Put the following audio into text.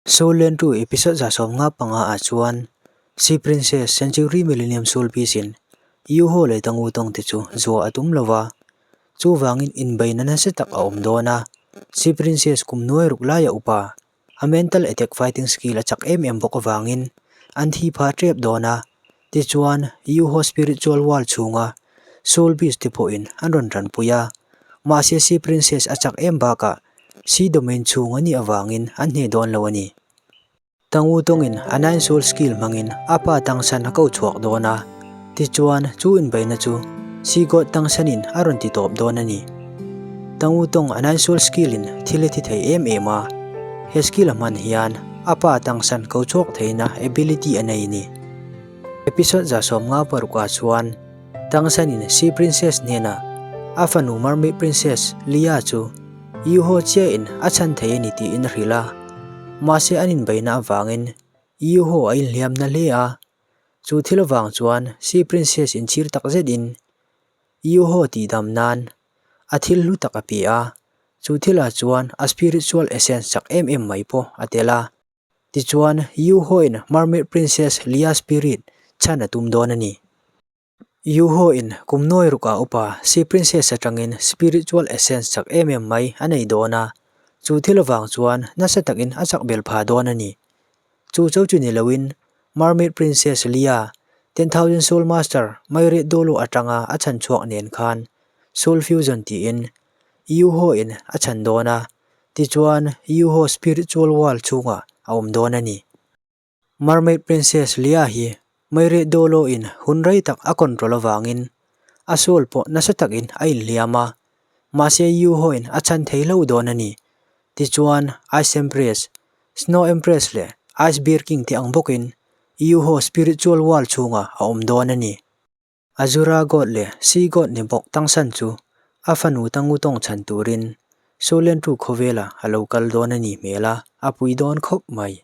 Soul Land 2 episode 75 ah chuan Sea Princess Century Millennium Soul Beast in Yuho leh Tangu tawng te chu zuah a tum lo va, chuvangin inbeihna nasa tak a awm dawn a. Sea Princess kum nuai ruk laia upa, a mental attack fighting skill a chak em em bawk avangin an thi pha tep dawn a. Tichuan, Yuho spiritual world chhunga Soul Beast te pawhin an rawn tanpui a, mahse Sea Princess a chak em bakah Sea domain chhung a nih avangin an hneh dawn lo a ni. Tangu tawngin a Nine Soul Skill hmangin a pa Tangsan a ko chhuak dawn a, tichuan chu inbeihna chu Sea God Tangsanin a rawn ti tawp dawn a ni. Tangu tawng a Nine Soul Skill in thil a thi thei em em a, he skill a hman hian a pa Tangsan ko chhuak theihna ability a nei a ni. Episode 56 ah chuan Tangsanin Sea Princess hnenah a fanu Mermaid Princess Lia chu Yuho chiahin a chhan thei a ni tiin a hrilh a. Mahse an inbeihna avangin Yuho a inhliam na hle a. Chu thil avang chuan Sea Princess inchhir tak zetin Yuho tihdam nan a thil hlu tak a pe a. Chu thilah chuan a spiritual essence chak em em mai pawh a tel a. Tichuan, Yuho-in Mermaid Princess Lia Spirit chhan a tum dawn a ni. Yuho-in kum nawi rukah upa Sea Princess atangin Spiritual Essence chak em em mai a nei dawn a, chu thil avang chuan nasa takin a chak bel pha dawn a ni. Chu cho chu ni loin Mermaid Princess Lia, 10,000 Soul Master Mayret Dolo atanga a chhan chhuak nen khan Soul Fusion tiin Yuho-in a chhan dawn a, Tichuan, Yuho spiritual world chhungah a awm dawn a ni. Mermaid Princess Lia hi Meire Dolo in hun rei tak a control avangin a soul pawh nasa takin a inhliam a, mahse Yuho in a chhan thei lo dawn a ni. Tichuan, Ice Empress, Snow Empress leh Ice Bear King te ang bawkin Yuho spiritual world chhungah a awm dawn a ni. Azura God leh Sea God ni bawk Tangsan chu a fanu Tangutawng chhan turin Solentu khawvela a lo kal dawn a nih hmel a, a pui dawn khawp mai.